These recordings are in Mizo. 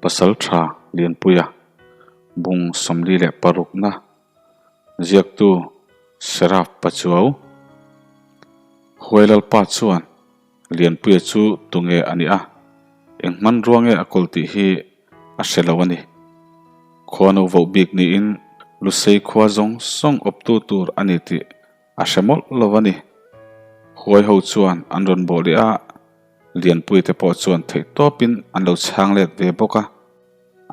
Pasaltha Lianpuia bung 46 na ziaktu Seraph Pachuau Huailalpa chuan Lianpuia chu tunge a nih a, eng hmanrua nge a kawl tih hi a hre lo a ni. Khuanu voh bik niin Lusei khua zawng zawng awptu tur a ni tih a hre mawlh lo a ni. Huai ho chuan an rawn bawh leh a, Lianpuia te pawh chuan theihtawpin an lo chhang let ve bawk a.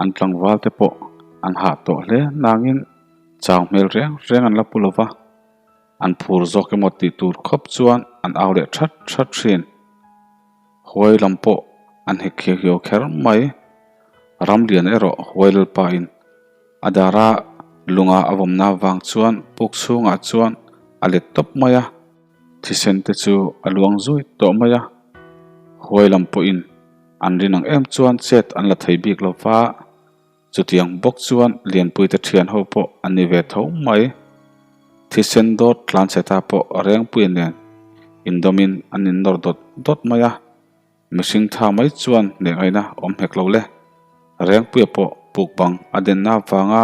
An tlangval te pawh an hah tawh hle nangin chau hmel reng reng an la pu lo va. An phur zawk emaw tih tur khawp chuan an au leh that that thin. Huai lam pawh an hek hiau hiau kher mai. Ramlian erawh Huai Lalpa in a dara lunga a vawmna vang chuan puk chhungah chuan a let tawp mai a. Thisen te chu a luang zui tawh mai a. Huai lam pawhin an rin ang em chuan chet an la thei bik lo va. Chutiang bawk chuan Lianpuite thian ho pawh an ni ve tho mai. Thisen dawt tlanchhe ta pawh Rengpuia nen indawmin an innawr dawt dawt mai a, mihring tha mai chuan hneh ngaihna awm hek lo le. Rengpuia pawh puk bang a denna avanga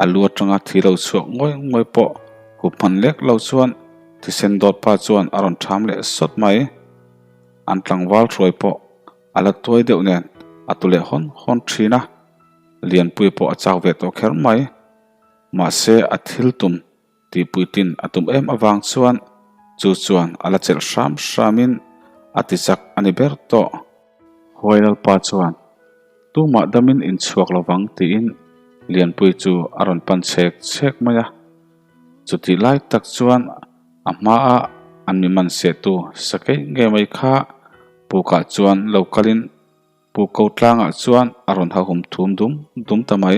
a lu atanga thi lo chhuak ngawi ngawi pawh hup hman lek lo chuan thisen dawt pa chuan a rawn ṭham leh sawt mai. An tlangval hruai pawh A la tuai deuh nen a tu leh hawn hawn thin a, Lianpui pawh a chak ve tawh kher mai. Mahse a thil tum tihpuitin a tum em avang chuan chu chuan a la chelh hram hramin a ti chak a ni ber tawh. Huai Lalpa chuan tumah damin inchhuak lovang tiin Lianpui chu a rawn pan chhek chhek mai a. Chutih lai tak chuan a hmaa an mi man sehtu sakei ngei mai kha pukah chuan lo kalin puk ko tlangah chuan a rawn hahum thum dum dum ta mai.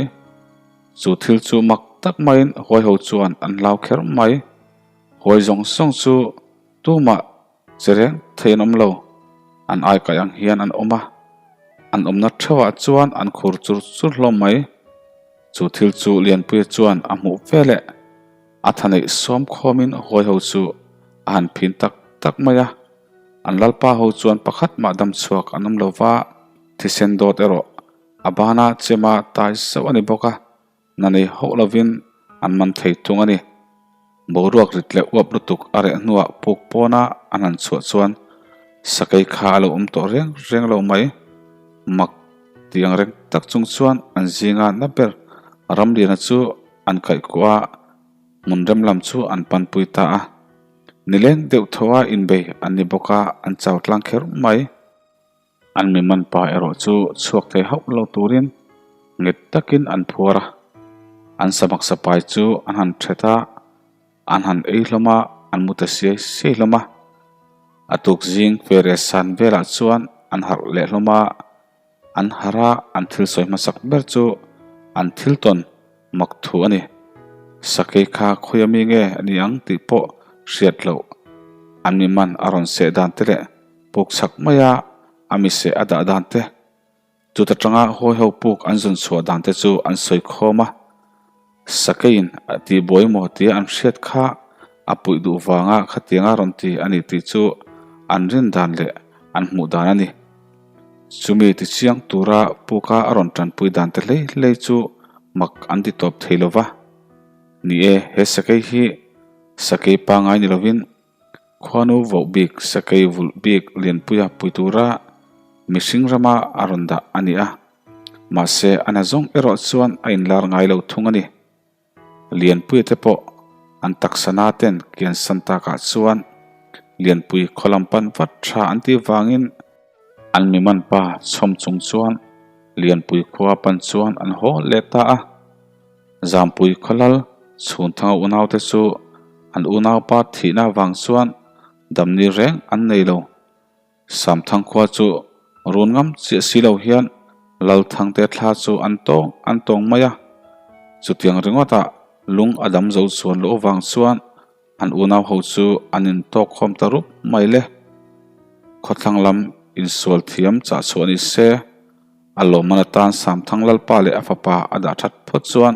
Chu thil chu mak tak maiin huai ho chuan an hlau kher mai. Huai zawng zawng chu tumah che reng thei an awm lo. An aikaih ang hian an awm a, an awmna theuhah chuan an khur chur chur hlawm mai. Chu thil chu Lianpuia chuan a hmuh veleh a tha neih sawm khawmin huai ho chu a han phin tak tak mai a. An lalpa ho chuan pakhat mah dam chhuak an awm lo va, thisen dawt erawh a bana chema tai zauh a ni bawk a, na nei hauh lovin an man thei tung a ni. Boruak rit leh uap lutuk a reh hnuah puk pawna an han chhuah chuan sakei kha a lo awm tawh reng reng lo mai. Mak tih ang reng tak chung chuan an zinga na ber Ramliana chu an kaihkuah a, hmun rem lam chu an panpui ta a. Nileng deuh tho a inbei an ni bawk a, an chau tlang kher mai. An mi man pa erawh chu chhuak thei hauh lo turin nghet takin an phuar a, an samak sapai chu an han thet a, an han ei hlawm a, an mu ta siai siai hlawm a. A tuk zing fere san velah chuan an harh leh hlawm a, an harh a, an thil sawi hmasak ber chu an thil tawn mak thu a ni. Sakei kha khawi ami nge a ni ang tih pawh hriat loh an mi man a rawn seh dan te leh puk chhak maia a mi seh a dah dan te, chuta tanga hawi ho puk an zun chhuah dan te chu an sawi khawm a. Sakeiin a tih buai maw tia an hriat kha a puih duh vanga khatianga rawn ti a ni tih chu an rin dan leh an hmuh dan a ni. Chumi tichiang tura puka a rawn tanpui dan te hlei hlei chu mak an ti tawp thei lo va. Ni e, he sakei hi sakei pangai ni lovin khuanu voh bik sakei vulh bik lianpuia pui tura mihring rama a rawn dah a ni a. Mahse, a na zawng erawh chuan a inlar ngai lo thung a ni. Lianpuia te pawh an taksa na ten kian san takah chuan Lianpui khaw lam pan vat tha an tih vangin an mi man pa chhawm chung chuan Lianpui khua pan chuan an haw leh ta a. Zampui khaw lal Chhunthanga unau te chu an unaupa thihna vang chuan damni reng an nei lo. Samthang khua chu run ngam chiah si lo hian Lalthangte thla chu an tawng an tawng mai a. Chutiang ringawtah lung a dam zo chuan loh vang chuan an unau ho chu an intawk khawm ta rup mai le. Khawthlang lam insual thiam chah chhuah ni se, a lawmman atan Samthang Lalpa leh a fapa a dah that phawt chuan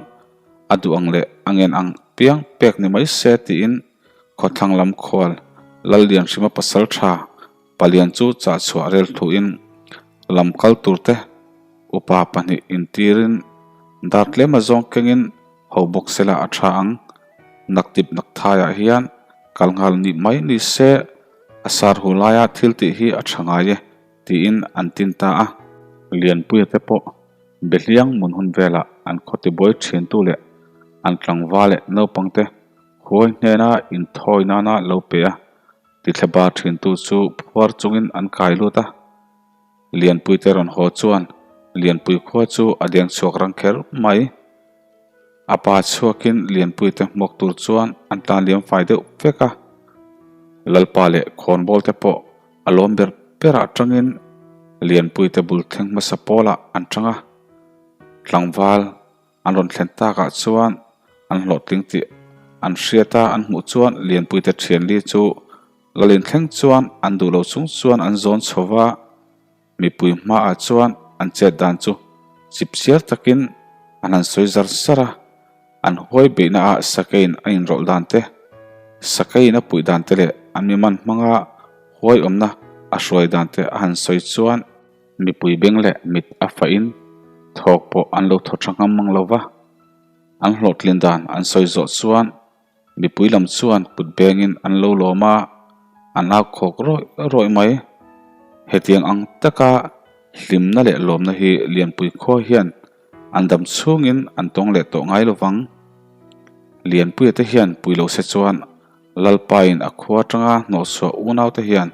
a duh ang leh a ngen ang piang pek ni mai se tiin Khawthlang lam khual Lallianhrima pasal tha palian chu chah chhuah rel thuin lam kal tur te Upa pahnih intirin dar tlem a zawng kengin ho bawk sela a tha ang. Naktip nakthaiah hian kal nghal nih mai ni se a sar hu laia thil tih hi a tha ngai e tiin an tin ta a. Lianpuia te pawh Behliang mun hun velah an khawti buai thiantu leh an tlangval leh naupangte huai hnena inthawi nana lo pe a, tithleba thiantu chu phuar chungin an kai lut a. Lianpuite rawn haw chuan Lianpui khua chu a deng chhuak rang kher mai. A pa chhuakin Lianpuite hmuak tur chuan an tlan liam fai deuh vek a. Lalpa leh khawnbawl te pawh a lawm ber berah tangin Lianpuite bul thleng hmasa pawlah an tang a. Tlangval an rawn thlen takah chuan an hlawhtling tih an hriat a, an hmuh chuan Lianpuite thianli chu Lalin thleng chuan an duh lo chung chuan an zawn chho va, mipui hmaah chuan an chet dan chu chip chiar takin an han sawi zar zar a, an huai beihna ah sakeiin a inrawlh dan te, sakeiin a puih dan te leh an mi man hmanga huai awmna a hruai dan te a han sawi chuan mipui beng leh mit a fahin thawk pawh an lo thaw tha ngam mang lo va, an hlawhtlin dan an sawi zawh chuan Mipui lam chuan kut bengin an lo lawm a, an au khawk rawih rawih mai. Hetiang ang taka hlimna leh lawmna hi Lianpui khua hian an dam chhungin an tawng leh tawh ngai lovang. Lianpuia te hian pui lo se chuan Lalpain a khua atanga hnawhchhuah unaute hian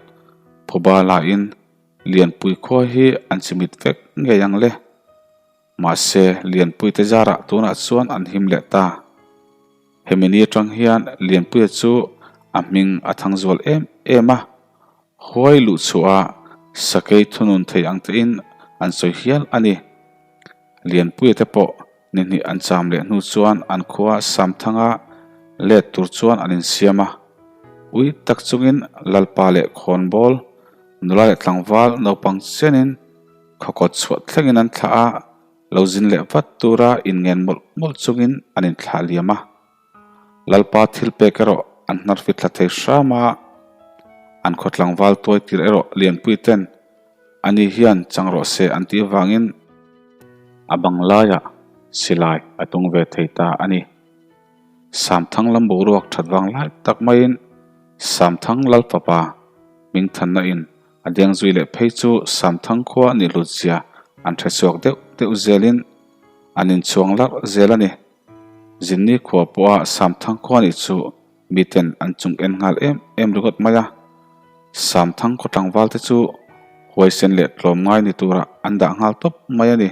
phuba lain Lianpui khua hi an chimit vek ngei ang le. Mahse, Lianpuite zarah tunah chuan an him leh ta. Hemi ni atang hian Lianpuia chu a hming a thang zual em em a, huai luh chhuah a sakei thunun thei ang tein an sawi hial a ni. Lianpuia te pawh ni hnih an cham leh hnu chuan an khua Samthanga let tur chuan an insiam a. Ui tak chungin Lalpa leh Khawnbawl, nula leh tlangval naupang chenin Khawkawt chhuah thlengin an thlah a, lo zin leh vat tura inngen mawlh mawlh chungin an inthlah liam a. Lalpa thil pek erawh an hnar fit thla thei hram a, an khaw tlangval tuai tir erawh Lianpui ten ani hian chang rawh se an tih avangin a bang laiah silai a tung ve thei ta a ni. Samthang lam boruak that vang lai tak maiin Samthang Lalfapa hmingthanna in A deng zui leh phei chu Samthang khua nih hlut zia an hre chhuak deuh deuh zelin an inchhuang larh zel a ni. Zinni khua pawha Samthang khua nih chu miten an chung en nghal em em ringawt mai a. Samthang khaw tlangval te chu huaisen leh tlawmngai ni turah an dah nghal tawp mai a ni.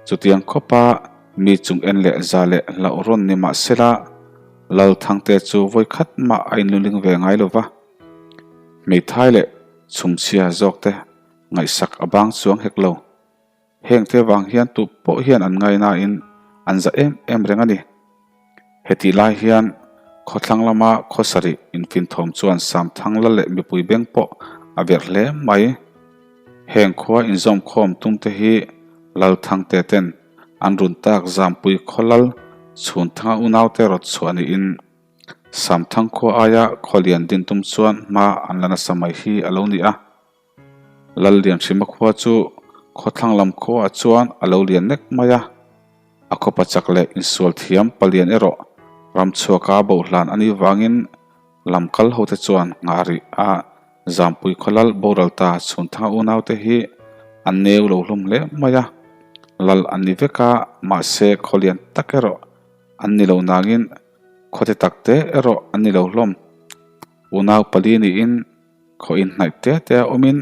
Chutiang khawpa mi chung en leh za leh hlauh rawn ni mah sela Lalthangte chu vawikhat mah a inluling ve ngai lo va. Hmeithai leh chhumchhia zawk te ngaihsak a bang chuang hek lo. Heng te vang hian tu pawh hian an ngainain an za em em reng a ni. Hetih lai hian khawthlang lama khawsarih infinthawm chuan Samthang lal leh mipui beng pawh a verh hle mai. Heng khua inzawmkhawm tum te hi Lalthangte ten an run tak Zampui khaw lal Chhunthanga unaute rawt chhuah niin Samthang khua aia khawlian din tum chuan hma an la nasa mai hi a lo ni a. Lallianhrima khua chu khawthlang lam khuaah chuan a lo lian nek mai a. A khawpa chak leh insual thiam palian erawh ramchhuaka bohlan a nih vangin lam kal hote chuan nghah rih a Zampui khawlal boral ta Chhunthanga unaute hi an neu lo hlawm hle mai a. Lal an ni vek a, mahse khawlian tak erawh an ni lo nangin Khawte tak te erawh an ni lo hlawm. Unau pali niin khaw inhnaih te te a awmin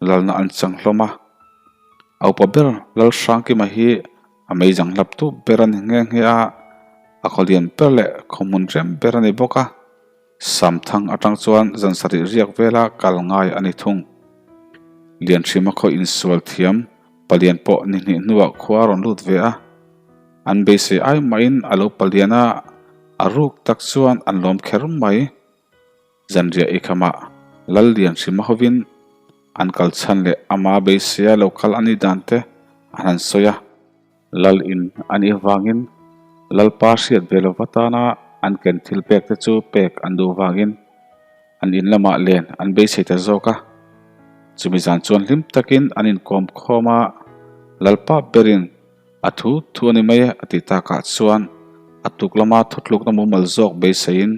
lalna an chang hlawm a. A upa ber Lalhrangkima hi a meizang hlap tu ber a ni nghe nghe a, a khaw lian ber leh khaw hmun rem ber a ni bawk a. Samthang atang chuan zan sarih riak vela kal ngai a ni thung. Lianhrima khaw insual thiam palian pawh ni hnih hnuah khua a rawn lut ve a. An beisei ai mahin a lo palian a, a ruk tak chuan an lawm kher mai. Zanriah ikhamah Lallianhrima hovin an kal chhan leh ama beiseia lo kal a nih dan te an han sawi a. Lal in a nih avangin Lalpa hriat ve lova tana an ken thil pek te chu pek an duh vangin an in lamah len an beisei ta zawk a. Chumi zan chuan hlim takin an inkawm khawm a. Lalpa berin a thu thu a ni mai e a ti takah chuan a tuk lama thutlukna mumal zawk beiseiin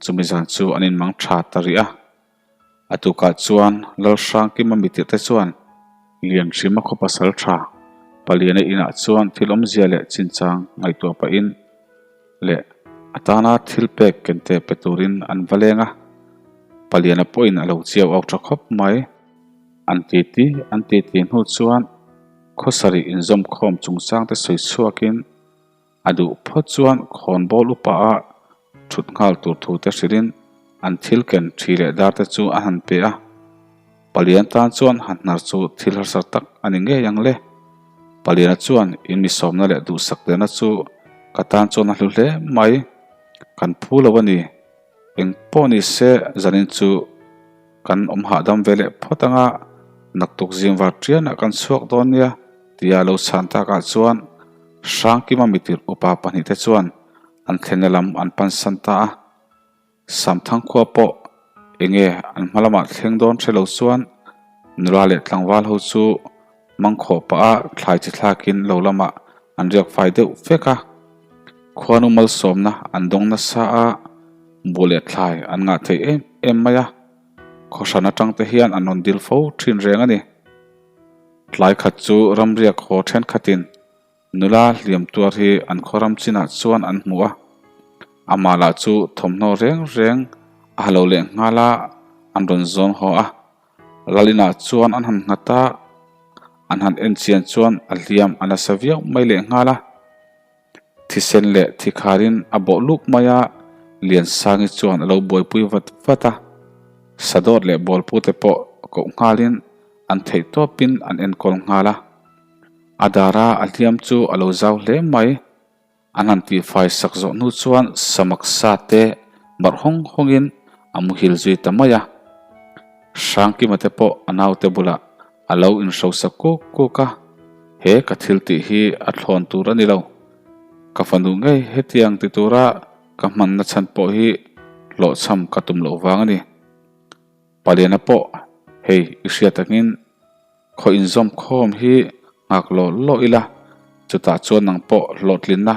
chumi zan chu an inmang tha ta rih a. A tukah chuan Lalhrangkima mitirhte chuan Lianhrima khaw pasal tha Paliana inah chuan thil awmzia leh chinchang ngaihtuah pahin leh a tana thil pek kente pe turin an va leng a, Paliana pawhin a lo chiau auh tha khawp mai. An titi an titi hnu chuan khaw sarih inzawmkhawm chungchangte sawi chhuakin a duh phawt chuan khawnbawl upa a thut nghal tur thu te hrilhin an thil ken thi leh dar te chu a han pe a. Palian tan chuan han hnar chu thil harsa tak a ni ngei ang le. Paliana chuan in mi sawmna leh duhsak derna chu ka tan chuan a hlu hle mai. Kan phu lo a ni. Eng pawh ni se zanin chu kan awm hahdam ve leh phawt anga naktuk zing var tianah kan chhuak dawn nia tia lo chhan takah chuan Hrangkima mitir upa pahnihte chuan an thlenna lam an pansan ta a. Samthang khua pawh enge an hma lamah thleng dawn hre lo chuan nula leh tlangval ho chu mangkhawh pah a thlai chi thlakin lo lamah an riak fai deuh vek a. Khuanu malsawmna an dawng nasa a, buh leh thlai an ngah thei em em mai a. Khawhran atang te hian an rawn dil fo thin reng a ni. Tlai khat chu ramriak haw thenkhatin Nula hliam tuar hi an khawram chinah chuan an hmu a, amah lah chu thawmhnaw reng reng a ha lo leh nghal a, an rawn zawn haw a. Lal inah chuan an han nghat a, an han en chian chuan a hliam a nasa viau mai leh nghal a. Thisen leh thikharin a bawh luk mai a, Liansangi chuan a lo buaipui vat vat a. Sadawt leh bawlpute pawh koh nghalin an theihtawpin an enkawl nghal a. A dara a hliam chu a lo zau hle mai. An han tihfai sak zawh hnu chuan samak sa te barh hawng hawngin a muhil zui ta mai a. Hrangkima te pawh a naute bulah a lo inhrosa kuk kuk a, He ka thil tih hi a thlawn tur a ni lo. Ka fanu ngei hetiang ti tura ka hmanna chhan pawh hi hlawhchham ka tum loh vang a ni. Paliana pawh hei i hriat angin khaw inzawm khawm hi nghak lawh lawh ila, chutah chuan nang pawh hlawhtlinna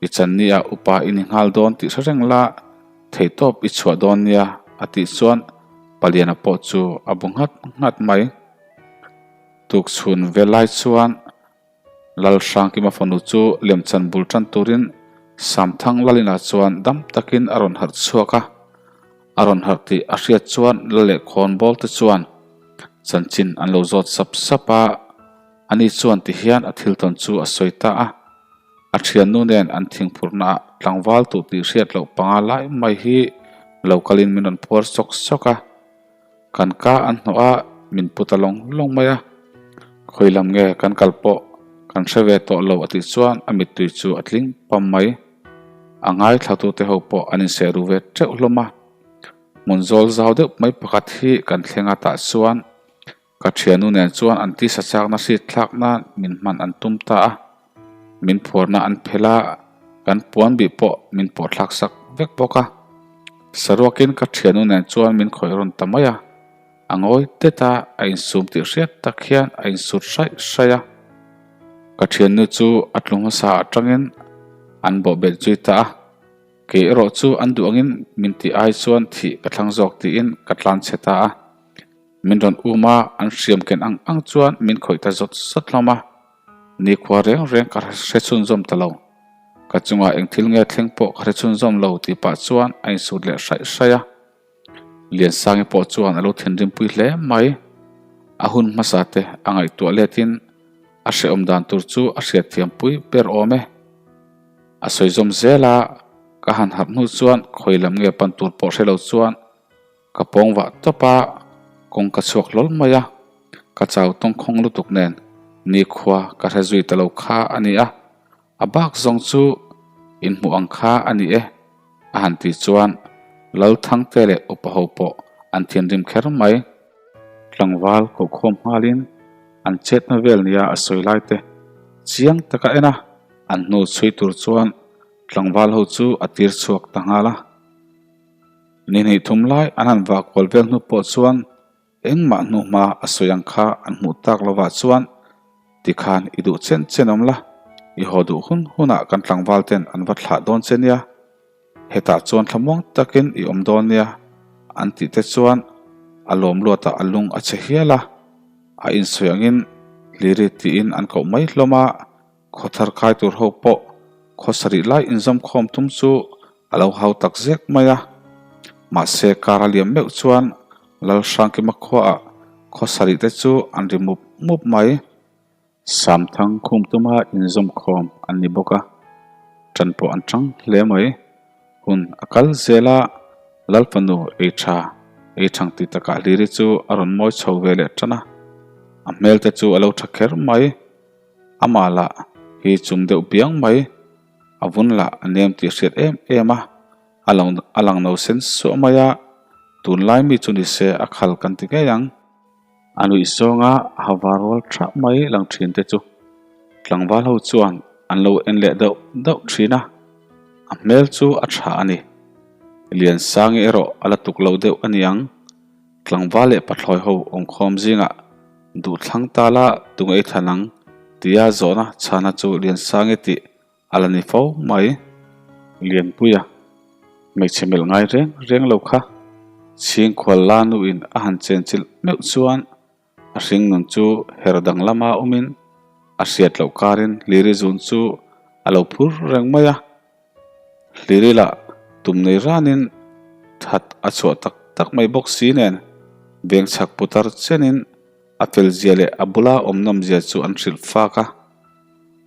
i chan nia upa i ni nghal dawn tih hre reng la, theihtawp i chhuah dawn nia a tih chuan Paliana pawh chu a bu nghat nghat mai. Tukchhun vel lai chuan Lalhrangkima fanu chu lemchan bul tan turin Samthang Lalina chuan dam takin a rawn harh chhuak a. A rawn harh tih a hriat chuan Lal leh Khawnbawl te chuan chanchin an lo zawt sap sap a, ani chuan tihian a thil tawn chu a sawi ta a. A thiannu nen an thingphurhna ah tlangval tuh tih hriat loh panga lai mai hi lo kalin min rawn phuar sawk sawk a. Kan ka an hnawh a, min pu ta lawng lawng mai a. Khawi lam nge kan kal pawh kan hre ve tawh lo a tih chuan a mittui chu a tling pam mai. A ngaithlatute ho pawh an inseh ru ve teuh hlawm a. Hmun zawl zau deuh mai pakhat hi kan thleng a tah chuan ka thiannu nen chuan an tisa chakna hrit thlak nan min hman an tum ta a. Min phuarna an phelh a, kan puan bih pawh min pawh thlak sak vek bawk a. Saruakin ka thiannu nen chuan min khawih rawn ta mai a, a ngawi tet a, a insum tih hriat tak hian a insut hraih hraih a. Ka thiannu chu a tlu hmasa atangin an bawhbelh zui ta a, kei erawh chu an duh angin min tih ai chuan thih ka thlang zawk tiin ka tlan chhe ta a. Min rawn um a, an hriam ken ang ang chuan min khawih ta zawt zawt hlawm a. Nikhua reng reng ka hre chhunzawm ta lo. Ka chungah eng thil nge thleng pawh ka hre chhunzawm lo tih pah chuan a insut leh hraih hraih a. Liansangi pawh chuan a lo thinrimpui hle mai. A hun hmasa te a ngaihtuah letin a hrehawm dan tur chu a hriatthiampui ber awm e. A sawi zawm zel a, ka han harh hnu chuan khawi lam nge pan tur pawh hre lo chuan Ka pawng vah tawp a, kawng ka chhuak hlawl mai a, ka chau tawngkhawng lutuk nen nikhua ka hre zui ta lo kha a ni a, a bak zawng chu inhmuh ang kha a ni e, a han tih chuan Lalthangte leh upa ho pawh an thinrim kher mai. Tlangval kohkhawm nghalin an chetna vel nia a sawi lai te chiang taka en a, an hnu chhui tur chuan tlangval ho chu a tir chhuak ta nghal a. Ni hnih thum lai an han vah kual vel hnu pawh chuan engmah hnuhma a sawi ang kha an hmuh tak lovah chuan Tikhan i duh chen chen awm la, i haw duh hun hunah kan tlangval ten an va thlah dawn che nia. Hetah chuan thlamuang takin i awm dawn nia an tih te chuan a lawm luatah a lung a chhe hial a. A insawi angin Hliri tiin an koh mai hlawm a, Khawthar kai tur ho pawh khaw sarih lai inzawm khawm tum chu a lo hau tak zek mai a. Mahse kar a liam meuh chuan Lalhrangkima khuaah khaw sarih te chu an ri mup mup mai. Samthang khum tuma inzawm khawm an ni bawk a, ṭan pawh an ṭang hle mai. Hun a kal zel a, Lalfanu ei ṭha, ei ṭhang tih takah Hliri chu a rawn mawi chho ve leh ṭan a. A hmel te chu a lo ṭha kher mai. Amah lah hi chum deuh biang mai, a vun lah a nem tih hriat em em a, a lo a lang no sen suah mai a, tunlai mi chu ni se a khal kan ti ngei ang. A nuih zawnga hava rual thah mai lang thin te chu tlangval ho chuan an lo en leh deuh deuh thin a, a hmel chu a tha a ni. Liansangi erawh a la tuk lo deuh a niang. Tlangval leh pathlawi ho awmkhawm zingah duhthlang ta la tunge i thlan ang tia zawhna chhana chu Liansangi tih a la ni fo mai. Lianpuia, hmeichhe melh ngai reng reng lo kha chhingkhual la nuin a han chenchilh meuh chuan a hringnun chu her dang lama awmin a hriat loh karin Hliri zun chu a lo phur reng mai a. Hlirila tum nei ranin that a chhuah tak tak mai bawk si nen vengchhak putar chenin a fel zia leh a bula awm nawm zia chu an hrilh fak a.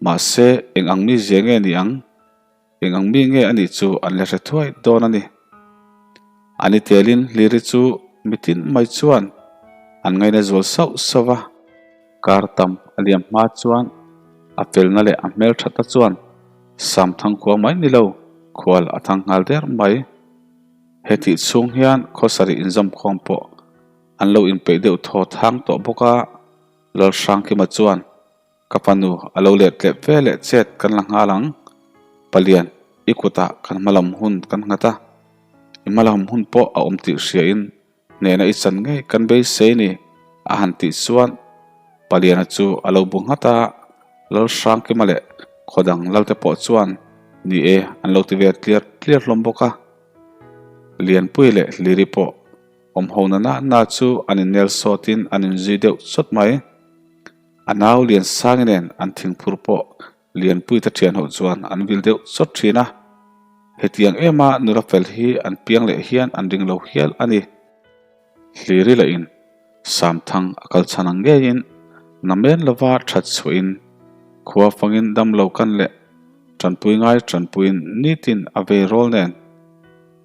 Mahse eng ang mi zia nge ni ang? Eng ang mi nge a nih chu an la hre thuai dawn a ni. A ni telin Hliri chu mitin mai chuan an ngaina zual sauh sauh a. Kar tam a liam hma chuan a felna leh a hmel thatna chuan Samthang khua mai ni lo khual a thang nghal der mai. Hetih chhung hian khawsarih inzawmkhawm pawh an lo inpeih deuh thaw thang tawh bawk a, Lalhrangkima chuan Ka fanu a lo let leh ve leh chet kan la nghal ang. Palian, i kutah kan hmalam hun kan nghat a, i hmalam hun pawh a awm tih hriain hnehna i chan ngei kan beisei ni a han tih chuan Paliana chu a lo bu nghat a, Lalhrangkima leh khawdang Lalte pawh chuan ni e an lo ti ve tliar tliar hlawm bawk a. Lianpui leh Hliri pawh awm ho na na na chu an innel sawtin an inzui deuh chawt mai. A nau Liansangi nen an thingphur pawh Lianpuite thian ho chuan an vil deuh chawt thin a. Hetiang ema nula fel hi an piang leh hian an ring lo hial a ni. Hliri lahin Samthang a kal chhan ang ngeiin namen lova that chhuahin khua fangin dam lo kan leh tanpui ngai tanpuiin nitin a vei rawl nen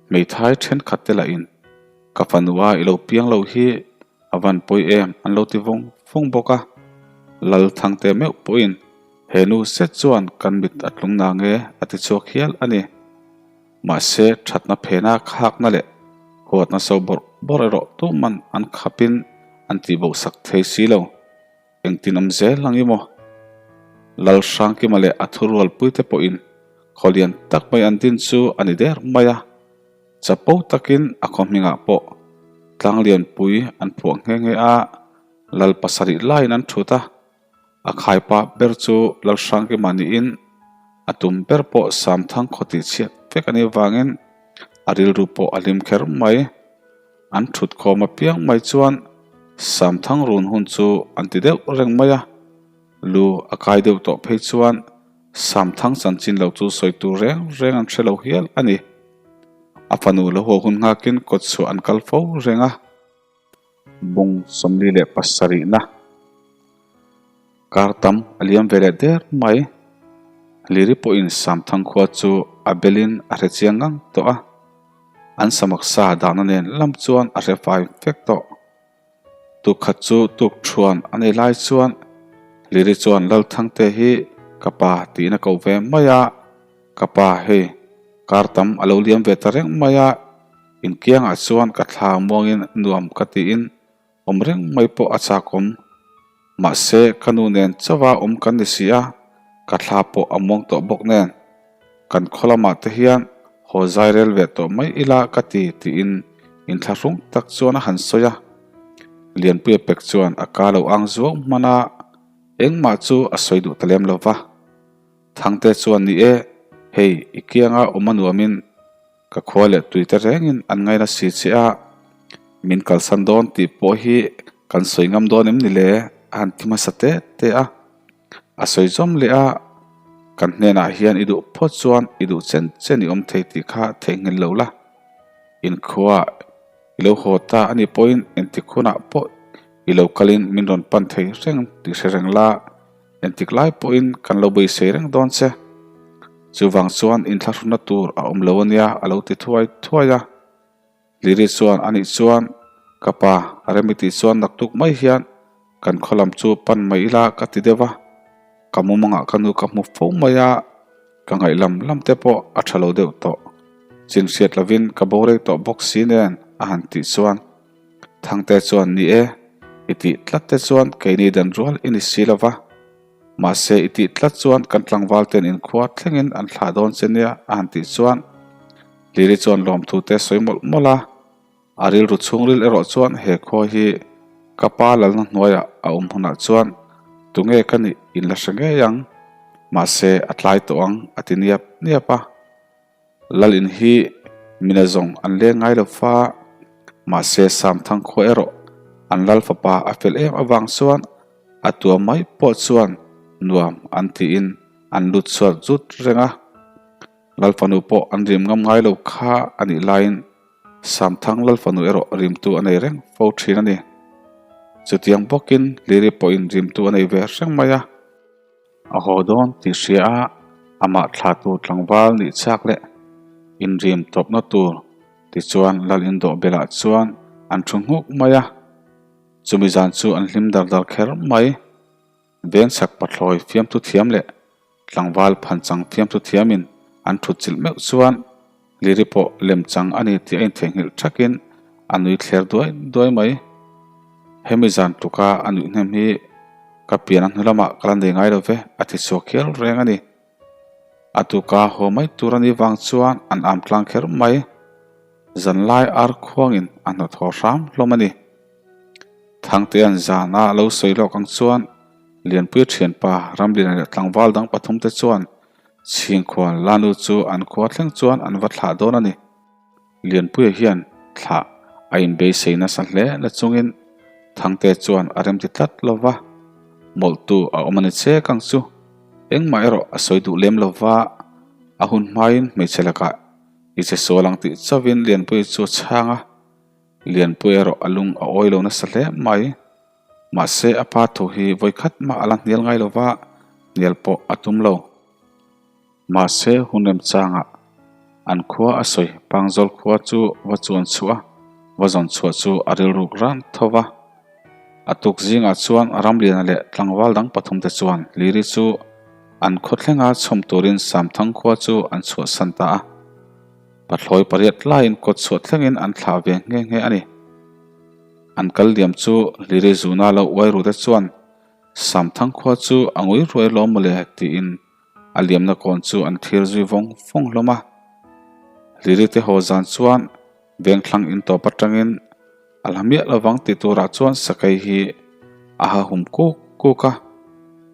hmeithai thenkhat te lahin ka fanua i lo piang lo hi A van pawi em an lo ti vawng vawng bawk a, Lal Thangte meuh pawhin he nu set chuan kan mit a tlung na nge a ti chhuak hial a ni. Mahse thatna phena khakna leh huatna so bawrh bawrh erawh tuman an khapin an tihboh sak thei si lo. Engtin awm zel ang i maw? Lal Hrangkima leh a thurualpuite pawhin khawlian tak mai an din chu a ni der mai a. Chapo takin a khaw hmingah pawh Tlanglianpui an phuah nghe nghe a, Lal pasarih laiin an thut a. A khaipa ber chu Lal Hrangkima niin a tum ber pawh Samthang khaw tih chhiat vek a nih vangin a rilru pawh a hlim kher mai. An thut khawm apiang mai chuan Samthang run hun chu an ti deuh reng mai a, lu a kai deuh tawh phei chuan Samthang chanchin lo chu sawi tur reng reng an hre lo hial a ni. A fanu lo haw hun nghakin kawt chhuah an kal fo reng a. Bung 47 na kar tam a liam ve leh der mai. Liri pawhin Samthang khua chu a belin a hre chiang ngang tawh a. An samak sa dahna nen lam chuan a hre fai vek tawh. Tuk khat chu tuk thuan a nei lai chuan Liri chuan Lalthangte hi ka pa tiin a ko ve mai a, ka pa hei kar tam a lo liam ve ta reng mai a, inkiangah chuan ka thla muangin nuam ka tiin awm reng mai pawh a chakawm. Mahse ka nu nen chauha awm kan ni si a, ka thla pawh a muang tawh bawk nen. Kan khaw lamah te hian haw zai rel ve tawh mai ila ka ti tiin inthlahrung tak chuan a han sawi a. Lianpuia pek chuan a ka lo ang zuau hman a. Engmah chu a sawi duh ta lem lo va. Thangte chuan ni e, hei i kianga awm a nuamin ka khua leh tuite rengin an ngaina si che a, min kalsan dawn tih pawh hi kan sawi ngam dawn em ni le? a han ti hmasa te te a. A sawi zawm leh a, Kan hnenah hian i duh phawt chuan i duh chen chen i awm thei tih kha theihnghilh lo la. Inkhuaah i lo haw ta a nih pawhin entik hunah pawh i lo kalin min rawn pan thei reng tih hre reng la, entik lai pawhin kan lo beisei reng dawn che. Chuvang chuan inthlahrunna tur a awm lo a nia a lo ti thuai thuai a. Liri chuan a nih chuan ka pa a rem i tih chuan naktuk mai hian kan khaw lam chu pan mai ila ka ti deuh a, ka mumangah ka nu ka hmu fo mai a, ka ngaih lam lam te pawh a tha lo deuh tawh. Chin hriat lovin ka bo rei tawh bawk si nen a han tih chuan Thangte chuan ni e, i tih tlat te chuan keini dan rual i ni si lo va, mahse i tih tlat chuan kan tlangval ten inkhua thlengin an thlah dawn che nia a han tih chuan Lily chuan lawmthu te sawi mawlh mawlh a, a rilru chhungril erawh chuan he khua hi ka pa lalna hnuaiah a awm hunah chuan tunge ka nih in la hre ngei ang, mahse a tlai tawh ang a ti niap niap a. Lal in hi mina zawng an leng ngai lo fa, mahse Samthang khua erawh an lal fapa a fel em avang chuan a tua mai pawh chuan nuam an tiin an lut chhuat zut reng a. Lalfanu pawh an rim ngam ngai lo kha a nih laiin Samthang Lalfanu erawh rimtu a nei reng fo thin a ni. Chutiang bawkin Liri pawhin rimtu a nei ve reng mai a. A haw dawn tih hria a, amah thlatu tlangval nih chak leh inrim tawpna tur tichuan Lal indawh belah chuan an thu nghuk mai a. Chumi zan chu an hlim dar dar kher mai. Vengchhak pathlawi fiamthu thiam leh tlangval phanchang fiamthu thiamin an thut chilh meuh chuan Liri pawh lemchang a ni tih a intheihnghilh thakin a nui thler duai duai mai. Hemi zan tluka a nuih hnem hi ka pian a hnu lamah ka la nei ngai lo ve a ti chhuak hial reng a ni. A tuka haw mai tur a nih vang chuan an am tlang kher mai. Zanlai ar khuangin a hnawthaw hram hlawm a ni. Thangtea'n zana a lo sawi lawk ang chuan Lianpuia thianpa Ramliana leh tlangval dang pathumte chuan Chhingkhual Lanu chu an khua thleng chuan an va thlah dawn a ni. Lianpuia hian thlah a inbeisei nasa hle na chungin Thangte chuan a remti tlat lo va, mawlhtu a awm a ni chek ang chu. Engmah erawh a sawi duh lem lo va, a hun hmain hmeichhe lakah i che sual ang tih chauhin Lianpuia chu a chhang a. Lianpui erawh a lung a awi lo nasa hle mai. Mahse a pa thu hi vawikhat mah a la hnial ngai lo va, hnial pawh a tum lo. Mahse hun remchangah an khua a sawi Pangzawl khua chu va chuan chhuah a, va zawn chhuah chu a rilruk ran tho va. A tuk zingah chuan Ramliana leh tlangval dang pathumte chuan Liri chu an khaw thlenga chhawm turin Samthang khua chu an chhuahsan ta a. Pathlawi pariat laiin kawt chhuah thlengin an thlah ve nghe nghe a ni. An kal liam chu Liri zuna lo uai ru te chuan Samthang khua chu a ngui ruai lawm mawle tiin a liamna kawn chu an thlir zui vawng vawng hlawm a. Liri te haw zan chuan vengthlang in tawp atangin a hla miah lovang ti turah chuan sakei hi a ha hum kuk kuk a.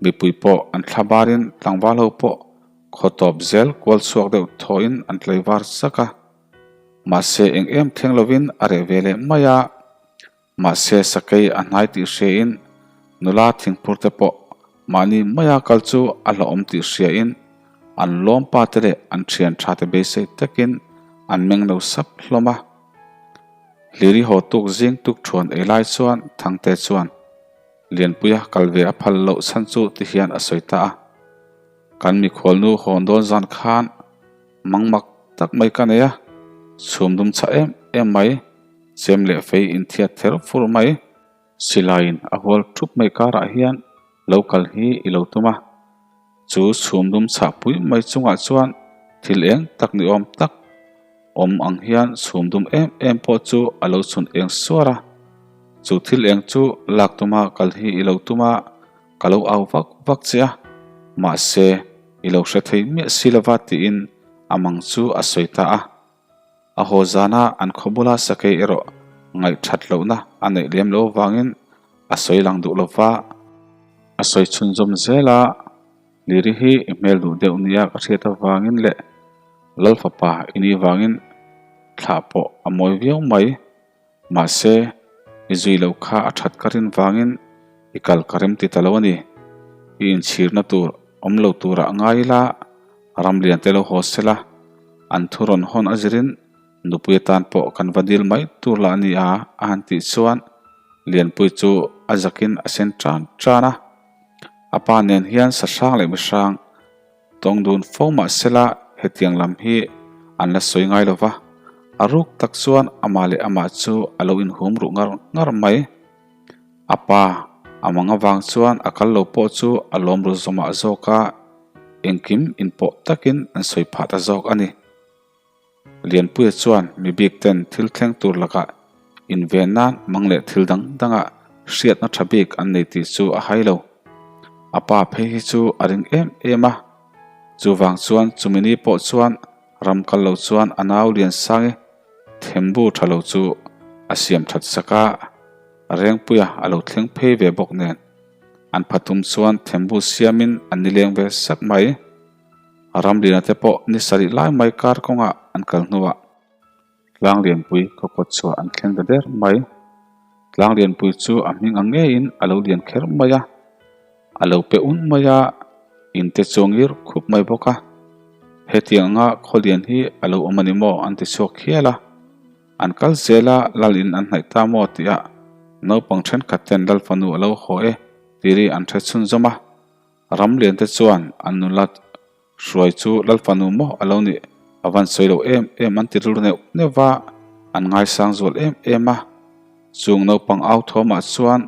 Mipui pawh an thla barin tlangval ho pawh Khaw tawp zel kual chhuak deuh thawhin an tlei var sak a, mahse eng em thleng lovin a reh ve leh mai a. Mahse sakei a hnai tih hriain nula thingphur te pawh mahni maia kal chu a hlauhawm tih hriain an lawm pa te leh an thian tha te beisei takin an meng lo sap hlawm a. Hliri haw tuk zing tuk thuan ei lai chuan Thangte chuan Lianpuia kal ve a phal loh chhan chu ti hian a sawi ta a. Kan mikhualnu hawn dawn zan khan mangmak tak mai ka nei a, chhum dum chhah em em mai, chem leh fei inthiat ther fur mai, silaiin a hual thup mai karah hian lo kal hi i lo tum a, chu chhum dum chhah pui mai chungah chuan thil eng tak ni awm tak awm ang hian chhum dum em em pawh chu a lo chhun eng suar a, chu thil eng chu lak tuma kal hi i lo tum a. Ka lo au vak vak che a, mahse i lo hre thei miah si lova tiin a mang chu a sawi ta a. A haw zana an khaw bula sakei erawh ngaihthat lohna a neih lem lo vangin a sawi lang duh lova. A sawi chhunzawm zel a, Liri hi i hmel duh deuh nia ka hriat avangin leh Lal fapa i nih vangin thlah pawh a mawi viau mai. Mahse, i zui loh kha a that ka rin vangin i kal ka rem ti ta lo a ni. I inchhirna tur awm lo turah ngai ila ram lian te lo haw sela, an thu rawn hawn a zirin nupui atan pawh kan va dil mai tur lah a ni a, a han tih chuan Lianpui chu a zakin a sen tan tan a. A pa nen hian sahrang leh mihrang tawng dun fo mah sela hetiang lam hi an la sawi ngai lo va, a ruk tak chuan amah leh amah chu a lo inhum ruh ngar ngar mai. A pa a mang avang chuan a kal lo pawh chu a lawm ru zawmah zawk a, engkim inpawh takin an sawi phah ta zawk a ni. Lianpuia chuan mi bik ten thil thleng tur lakah inven nan mang leh thil dang dangah hriatna tha bik an nei tih chu a hai lo. A pa phei hi chu a ring em em a. Chuvang chuan chumi ni pawh chuan ram kal lo chuan a nau Liansangi thembu tha lo chu a siam that sak a, Rengpuia a lo thleng phei ve bawk nen an phatum chuan thembu siamin an nileng ve sak mai. Ramliana te pawh ni sarih lai mai kar kawngah an kal hnuah Tlanglianpui khaw kawt chhuah an thleng ta der mai. Tlanglianpui chu a hming ang ngeiin a lo lian kher mai a, a lo pe un mai a, in te chu a ngir khup mai bawk a. Hetiang anga khaw lian hi a lo awm a ni maw an ti chhuak hial a. An kal zel a, lal in an hnaih ta maw tih ah naupang thenkhat ten lal fanu a lo haw e tih ri an hre chhunzawm a. Ramlian te chuan an nula hruai chu Lal fanu maw a lo nih a van sawi lo em em an ti rilru neuh neuh va, an ngaisang zual em em a. Chung naupang au thawmah chuan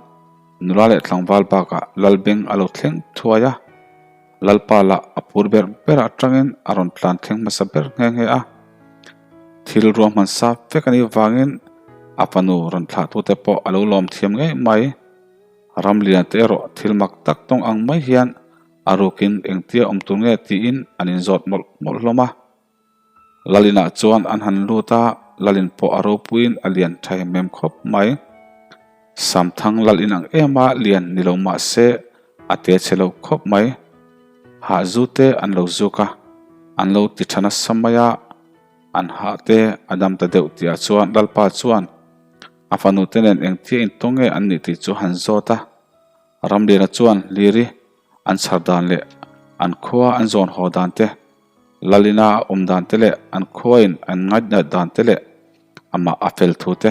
nula leh tlangval bakah Lal beng a lo thleng thuai a. Lalpa lah a phur ber ber atangin a rawn tlan thleng hmasa ber nghe nghe a. Thil ruahman sa vek a nih vangin a fanu rawn thlahtute pawh a lo lawm thiam ngei mai. Ramlian te erawh thil mak tak tawng ang mai hian a rukin engtia awm tur nge tiin an inzawt mawlh mawlh hlawm a. Lalinah chuan an han lut a, Lalin pawh a ropuiin a lian tha hem hem khawp mai. Samthang Lalin ang ema lian ni lo mah se a te chhe lo khawp mai. Hahzu te an lo zuk a, an lo ti tha nasa mai a, an hah te a dam ta deuh tihah chuan Lalpa chuan A fanute nen engtia intawng nge an nih tih chu han zawt a. Ramliana chuan Liri an chhar dan leh an khua an zawn haw dan te, Lalina a awm dan te leh an khuain an ngaihnaih dan te leh amah a fel thu te,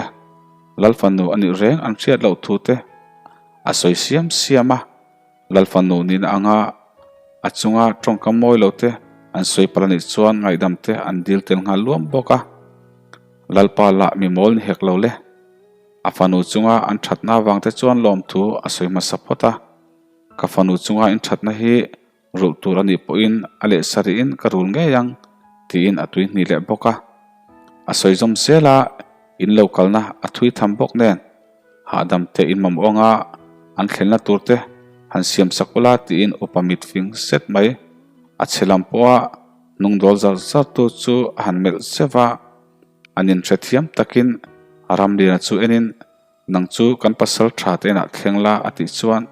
Lal fanu a nih reng an hriat loh thu te a sawi siam siam a. Lal fanu nihna anga a chunga tawngkam mawi lo te an sawi palh a nih chuan ngaihdam te an dil tel nghal luam bawk a. Lalpa lah mi mawl ni hek lo le. A fanu chunga an thatna avang te chuan lawmthu a sawi hmasa phawt a. Ka fanu chunga in thatna hi rulh tur a nih pawhin a leh sarihin ka rul ngei ang tiin a tui hnih leh bawk a. A sawi zawm zel a, in lo kalna a thui tham bawk nen. Hahdam te in mamawh anga an thlenna tur te han siam sak ula tiin upa mit fing set mai. A chhe lam pawha hnung dawl zar zar tu chu a han melh zeuh a, an inhrethiam takin Ramliana chu enin nang chu kan pasal tha te inah thleng la a tih chuan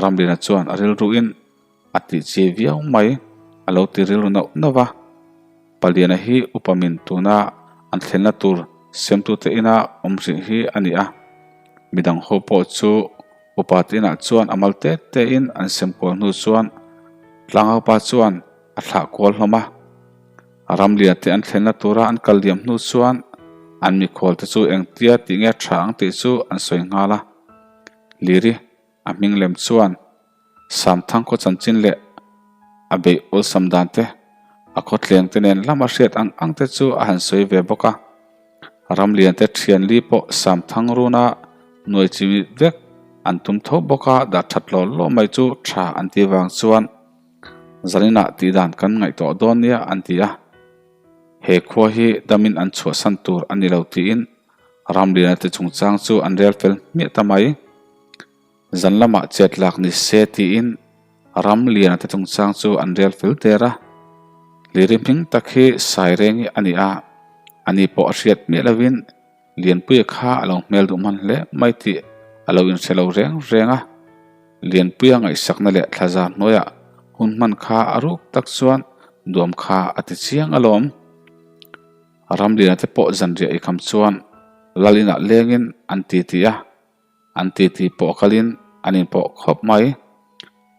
Ramliana chuan a rilruin a tih chiai viau mai a lo ti rilru nauh nauh a. Paliana hi upa min tuna an thlenna tur siamtute ina awm hrih hi a ni a, midang ho pawh chu upa te inah chuan a mal te te in an sem kual hnu chuan tlangaupa chuan a thlah kual hlawm a. Ramlian te an thlenna tura an kal liam hnu chuan an mikhual te chu engtia tih nge tha ang tih chu an sawi nghal a. Liri a hming lem chuan Samthang khaw chanchin leh a beih awlsam dan te, a khawthleng te nen lama hriat ang ang te chu a han sawi ve bawk a. Ramlian te thian li pawh Samthang runa nuai chimit vek an tum tho bawk a, dah that law law mai chu tha an ti vang chuan zaninah tih dan kan ngaihtuah dawn nia an ti a. He khua hi damin an chhuahsan tur a ni lo tiin Ramliana te chungchang chu an rel fel hmiah ta mai. Zan lamah chet lak ni se tiin ram lian te chungchang chu an rel fel der a. Liri hming tak hi Sairengi a ni a, ani pawh a hriat miah lovin Lianpuia kha a lo hmel duh hman hle mai tih a lo inhre lo reng reng a. Lianpuia ngaihsakna leh thlazar hnuaiah hun hman kha a ruk tak chuan duam kha a ti chiang alawm. Ramliana te pawh zanriah i kham chuan lal inah lengin an titi a, an titi pawh kalin an inpawh khawp mai.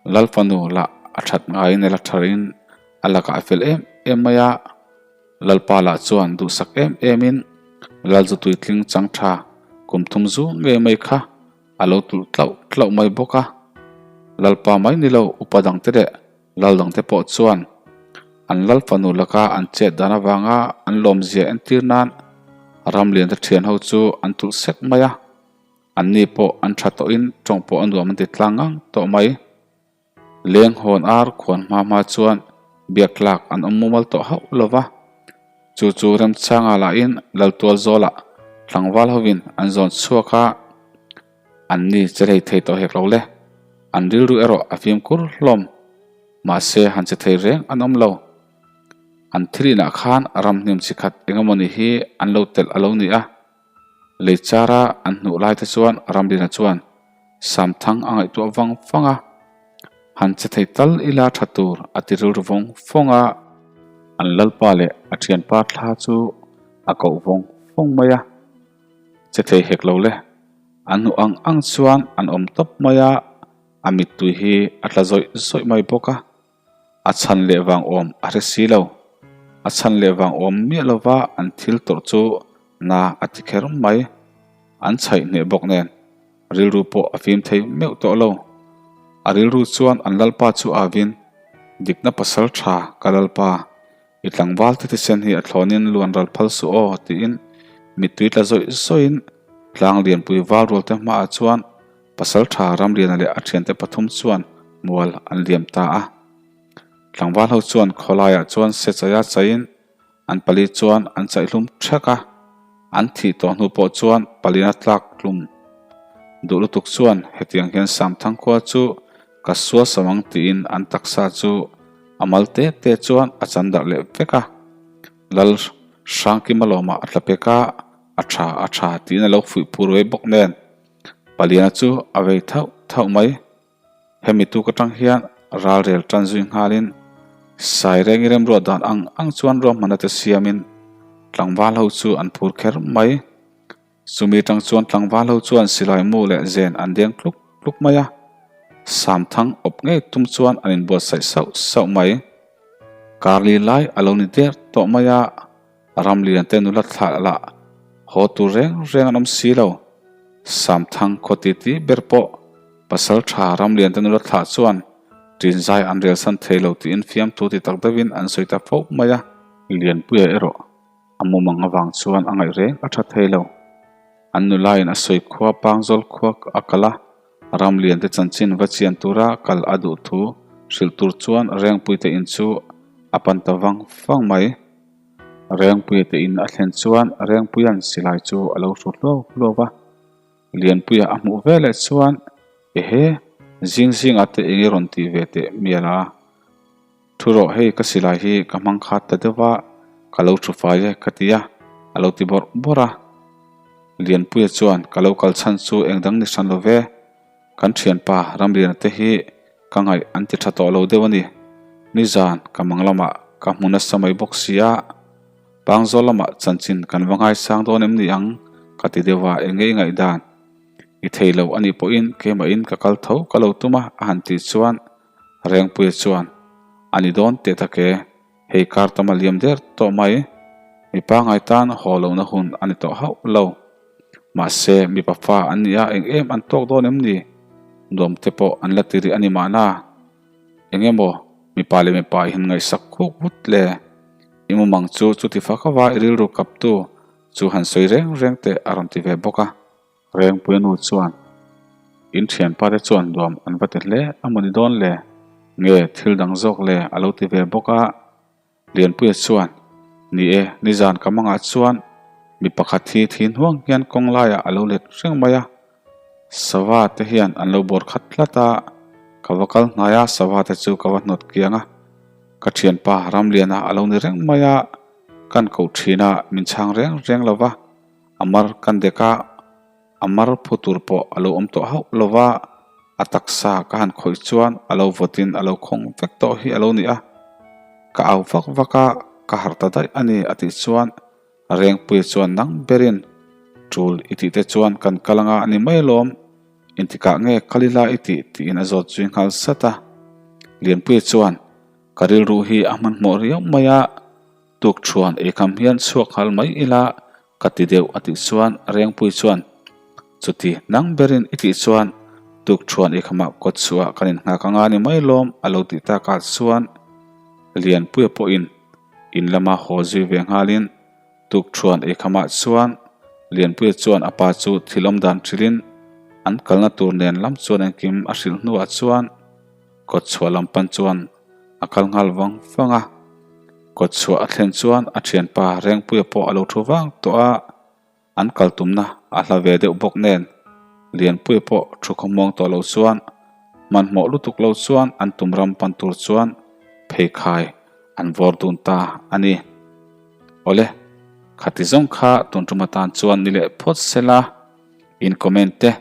Lal fanu lah a that ngaiin a la tharin a lakah a fel em em mai a, Lalpa lah chuan duhsak em emin Lal zu tuitling chang tha kum thum zu ngei mai kha a lo tulh tlauh tlauh mai bawk a. Lalpa mai ni lo upa dangte leh lal dangte pawh chuan an lal fanu laka an chet dan avanga an lawmzia entir nan Ramliante thian ho chu an tulh sek mai a. Anni pawh an tha tawhin tawng pawh a nuam an ti tlang ngang tawh mai. Leng hawn ar khuan hma hma chuan biak tlak an awm mumal tawh hauh lo va. Chu chu Remchanga lahin Laltual zawlah tlangval hovin an zawn chhuak a, anni che hlei thei tawh hek lo le. An rilru erawh a fimkhur hlawm. Mahse han che thei reng an awm lo. An thil inah khan ramhnim chi khat engemawni hi an lo telh a lo ni a. Lei chara an hnuh lai te chuan Ramlina chuan Samthang a ngaihtuah vang vang a, Han che thei tal ila tha tur a ti rilru vawng vawng a. An lalpa leh a thianpa thla chu a koh vawng vawng mai a, che thei hek lo le, an hnuh ang ang chuan an awm tawp mai a, a mittui hi a tla zawih zawih mai bawk a. A chhan leh vang awm a hre si lo. A chhan leh vang awm miah lova an thil tawrh chu na a ti kher mai. An chhaih hneh bawk nen rilru pawh a fim thei meuh tawh lo. A rilru chuan an lalpa chu avin, Dikna pasal tha ka lalpa, i tlangval te thisen hi a thlawnin luan ral phal suh aw tiin mittui tla zawih zawihin tlang lianpui val rual te hmaah chuan Pasalṭha Ramliana leh a ṭhiante pathum chuan mual an liam ta a. Tlangval ho chuan khawlaiah chuan se chaia chaiin an pali chuan an chaihlum ṭhek a. An thih tawh hnu pawh chuan palina tlak tlum duh lutuk chuan hetiang hian Samthang khua chu ka sual sam ang tiin an taksa chu a mal te te chuan a chan darh leh vek a. Lal Hrangkima lawmah a tla pek a, a ṭha a ṭha tiin a lo fuih phur ve bawk nen. Paliana chu a vei thauh thauh mai. Hemi tuk atang hian ralrel tan zui nghalin Saireng i remruat dan ang ang chuan ruahmanna te siamin tlangval ho chu an phur kher mai. Chumi atang chuan tlangval ho chuan silai mu leh zen an deng tluk tluk mai a. Samthang awp ngei tum chuan an inbuatsaih sauh sauh mai. Karli lai a lo ni der tawh mai a. Ramlian te nula thlah lah haw tur reng reng an awm si lo. Samthang khaw titi ber pawh pasal tha Ramlian te nula thlah chuan ṭinzai an relsan thei lo tiin fiamthu ti tak deuhin an sawi ta fo mai a. Lianpuia erawh a mumang avang chuan a ngaih reng a tha thei lo. An nulain a sawi khua Pangzawl khua a kal a, Ramlian te chanchin va chian tura kal a duh thu hrilh tur chuan Rengpuite in chu a pan ta vang vang mai. Rengpuia te in a thlen chuan Rengpuia'n silai chu a lo hru hluau hluau va. Lianpuia a hmuh ve leh chuan, Ehe, zing zingah te eng i rawn tih ve teh mial a? Thu rawh hei ka silai hi ka hmang khat ta deuh va, ka lo thu fai e ka ti a, a lo ti bawrh bawrh a. Lianpuia chuan, Ka lo kal chhan chu eng dang ni hran lo ve. Kan thianpa Ramliana te hi ka ngaih an ti tha tawh lo deuh a ni. Nizan ka mang lamah ka hmu nasa mai bawk si a, Pangzawl lamah chanchin kan va ngaisang dawn em ni ang ka ti deuh a, eng nge i ngaihdan? I thei lo a nih pawhin keimahin ka kal tho ka lo tum a a han tih chuan Rengpuia chuan a ni dawn teh tak e, hei kar tam a liam der tawh mai. Mipa ngai tan haw lohna hun a ni tawh hauh lo. Mahse, mipa fa an ni a, eng em an tawk dawn em ni? Nuam te pawh an la ti rih a ni mahna. Eng emaw, mipa leh mipa i han ngaihsak khuk vut le. I mumang chu chuti fak ava i rilru kaptu chu han sawi reng reng teh a rawn ti ve bawk a. Rengpuia nu chuan, In thianpa te chuan nuam an va ti hle a maw ni dawn le? Nge thil dang zawk le? a lo ti ve bawk a. Lianpuia chuan, Ni e, nizan ka mangah chuan mi pakhat hi thin huang hian kawng laiah a lo let reng mai a. Sava te hian an lo bawr khat tlat a, ka va kal hnai a, sava te chu ka va hnawt kiang a. Ka thianpa Ramliana a lo ni reng mai a, kan koh thin a, min chhang reng reng lo va, a mar kan dek a, a mar phu tur pawh a lo awm tawh hauh lo va. A taksa ka han khawih chuan a lo vawtin a lo khawng vek tawh hi a lo ni a. Ka au vak vak a, ka harh ta daih a ni a tih chuan Rengpuia chuan nang berin tul i tih te chuan kan kal anga a ni mai alawm, intikah nge kal ila i tih tiin a zawt zui nghal sat a. Lianpuia chuan ka rilru hi a hmanhmawh riau mai a, Tukṭhuan eikham hian chhuak nghal mai ila ka ti deuh a tih chuan Rengpui chuan, Chuti nang berin i tih chuan tukṭhuan eikhamah kawt chhuah kan innghak anga ni mai lawm a lo tih takah chuan Lianpuia pawhin in lama haw zui ve nghalin tukṭhuan eikhamah chuan Lianpuia chuan a pa chu thil awm dan hrilhin an kalna tur nen lam chuan engkim a hrilh hnuah chuan Kawt chhuah lam pan chuan a kal nghal vang vang a, kawt chhuah a thlen chuan a thianpa Rengpuia pawh a lo thu vang tawh a, an kal tumna a hla ve deuh bawk nen Lianpuia pawh thu khawmuang tawh lo chuan hmanhmawh lutuk lo chuan an tum ram pan tur chuan pheikhai an vawr dun ta a ni. Awle, khati zawng kha tun tum atan chuan ni leh phawt sela, in comment te,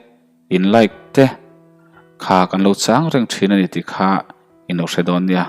In like te kha kan lo chang reng thin a ni tih kha in lo hre dawn nia.